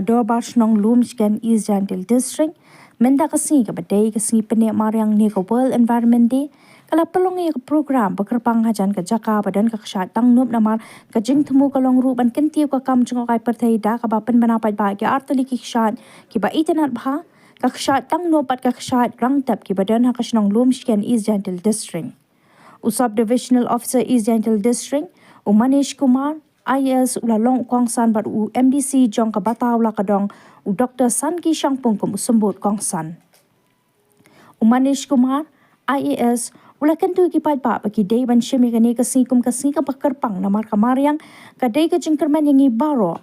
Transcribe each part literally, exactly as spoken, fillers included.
Dorbar Shnong Lumshken, East Jaintia District, mynta ka sngi kaba dei ka sngi pyneh mariang ne ka World Environment Day, ka la pynlong ïa ka program ba kyrpang hajan ka jaka ba don ka kshaid tangnup namar ka jingthmu ka long ruh ban kyntiew ka kam jngohkai pyrthei da kaba pynbna paidbah ki artylli ki kshaid kiba itynnad bha, ka kshaid tangnup bad ka kshaid rangtep kiba don ha ka shnong Lumshken, East Jaintia District. U Sub Divisional Officer East Jaintia District, u Manish Kumar, I A S, u la long u kongsan bad u M D C jong ka Batawla ka dong, u Doktor Sanki Shangpung, kum u symbud kongsan. U Manish Kumar, I A S, u la kyntu ïa ki paidbah ba ki dei ban shim ïa kane ka sngi kum ka sngi kaba kyrpang namar ka mariang ka dei ka jingkyrmen ïa ngi baroh.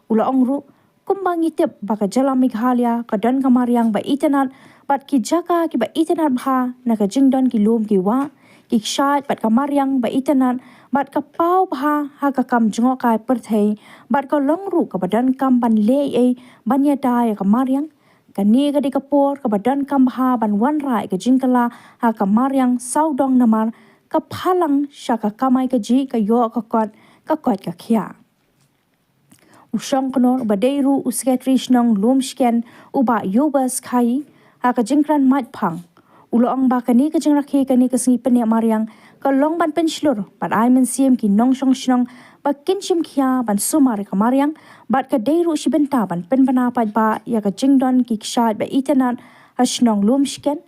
U la ong ruh, kumba ngi tip ba ka jylla Meghalaya ka don ka mariang ba itynnad bad ki jaka kiba itynnad bha na ka jingdon ki lum ki wah, ki kshaid bad ka mariang ba itynnad bad ka paw bha ha ka kam jngohkai pyrthei bad ka long ruh kaba donkam ban leh ei ban ïada ïa ka mariang. Kane ka dei ka por kaba donkam bha ban wanrah ïa ka jingkylla ha ka mariang sawdong namar ka phalang sha ka kamai kajih, ka ïoh ka kot, ka koit ka khiah. U shongknor ba dei ruh u Secretary Shnong Lumshken, u Bah Yobes Khai, ha ka jingkren maitphang, u la ong ba kane ka jingrakhe kane ka sngi pyneh mariang ka long ban pynshlur bad ai mynsiem ki nongshong shnong ba kin shim khia ban sumar ïa ka mariang bad ka dei ruh shi bynta ban pynbna paidbah ïa ka jingdon ki kshaid ba itynnad ha shnong Lumshken.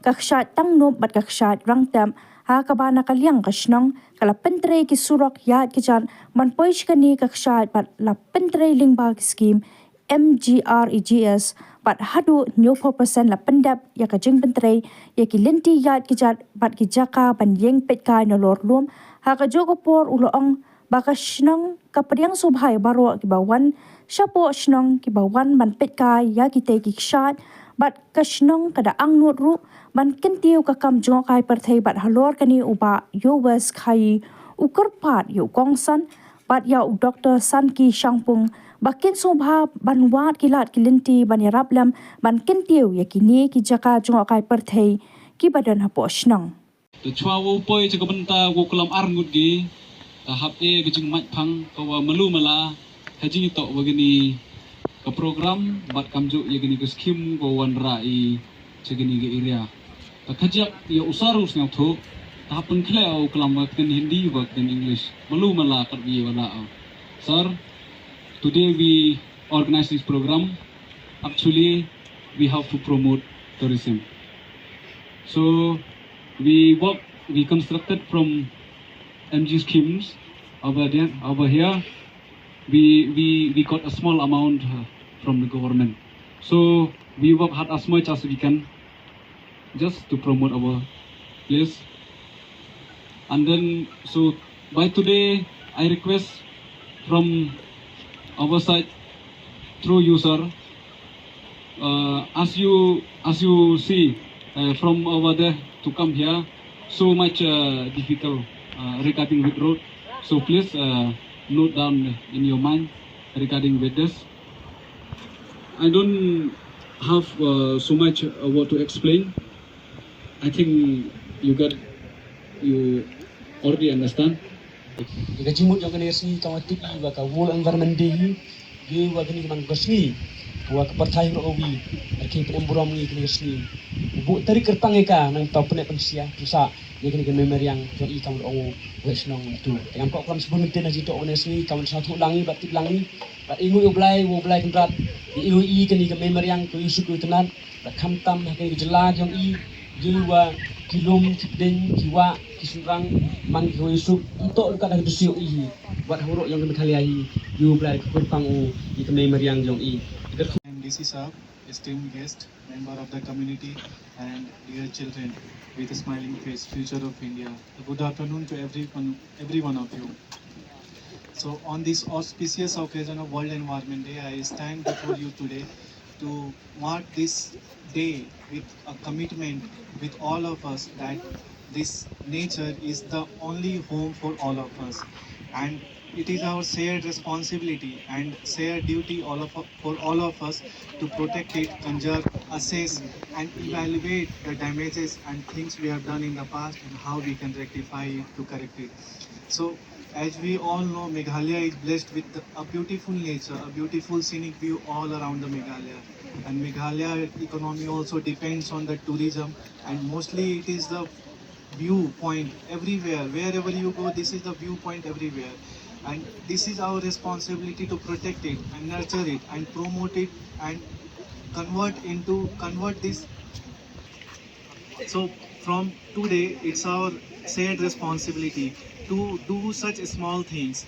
Ka kshaid tangnup bad ka kshaid rangtep, ha kaba na ka liang ka shnong ka la pyntrei ki surok ïaid kjat ban poi sha kane ka kshaid bad la pyntrei lyngba ki skim M G R E G S bad haduh hynñiewphew percent la pyndep ïa ka jingpyntrei ïa ki lynti ïaid kjat bad ki jaka ban ïeng peitkai nalor lum. Ha kajuh ka por u la ong ba ka shnong ka pdiang sngewbha ïa baroh kiba wan shapoh shnong kiba wan ban peitkai ïa kitei ki kshaid bad ka shnong ka da angnud ruh ban kyntiew ka kam jngohkai pyrthei bad halor kane u Bah Yowes Khai u kyrpad ïa u kongsan bad ïa u Doktor Sanki Shangpung ba kin sngewbha ban wad ki lad ki lynti ban ïarap lem ban kyntiew ïa kine ki jaka jngohkai pyrthei kiba don hapoh shnong. Te shuwa wow poi sha ka bynta wow klam ar ngut ki, te hap ai ka jingmaitphang ka wa malu mala ha jingïatoh wa kani ka program bad kamjooh ïa kani ka skim ka wa wanrah i sha kani ka area. Te kajak ïa u sir u sngewthuh, te hap pynkhleh u klam wa ktien Hindi wa ktien English. Malu mala kat wi wa la. Sir, today we organize this program. Actually, we have to promote tourism. So we work, we constructed from M G schemes over there, over here. We, we, we got a small amount uh, from the government. So we work hard as much as we can just to promote our place. And then, so by today, I request from our side, through you, sir, uh, as you as you see uh, from over there to come here, so much uh, difficult uh, regarding with road. So please uh, note down in your mind regarding with this. I don't have uh, so much uh, what to explain. I think you got, you already understand. Ïa ka jingmut jong kane ka sngi ka wa tip i wa ka World Environment Day hi. Ïa wa kane ka man ka sngi ka wa ka pyrthai ruh ka wi. Ar ki pynburom ngi kane ka sngi. U buh tarik kyrpang ïa ka nangta pyneh pynsia pynsa ïa kane ka mei mariang jong i kam ruh ong u wei shnong tu. Te ngam kwah klam sbun mynta na jingtoh kane ka sngi kam sa thuh lang i bad tip lang i bad i ngui u Blai, u Blai Kynrad. I u i kane ka mei mariang ka wi suk u tynat. Bad khamtam ha kane ka jylla jong i, ïa wa ki lum ki pdeng ki wah ki shynrang man ki wei suk, i toh ruh ka da ka dusuk i hi. Wat ha u roh jong ka Meghalaya hi, ïa u Blai ka kyrpang u ïa ka mei mariang jong i. I ka M D C sir, esteemed guest, member of the community, and dear children with a smiling face, future of India. A good afternoon to every one, every one of you. So, on this auspicious occasion of World Environment Day, I stand before you today to mark this day with a commitment with all of us that this nature is the only home for all of us, and It is our shared responsibility and shared duty all of, for all of us to protect it, conserve, assess, and evaluate the damages and things we have done in the past and how we can rectify it to correct it. So, as we all know, Meghalaya is blessed with a beautiful nature, a beautiful scenic view all around the Meghalaya. And Meghalaya economy also depends on the tourism, and mostly it is the viewpoint everywhere. Wherever you go, this is the viewpoint everywhere. And this is our responsibility to protect it and nurture it and promote it and convert into, convert this. So from today, it's our shared responsibility to do such small things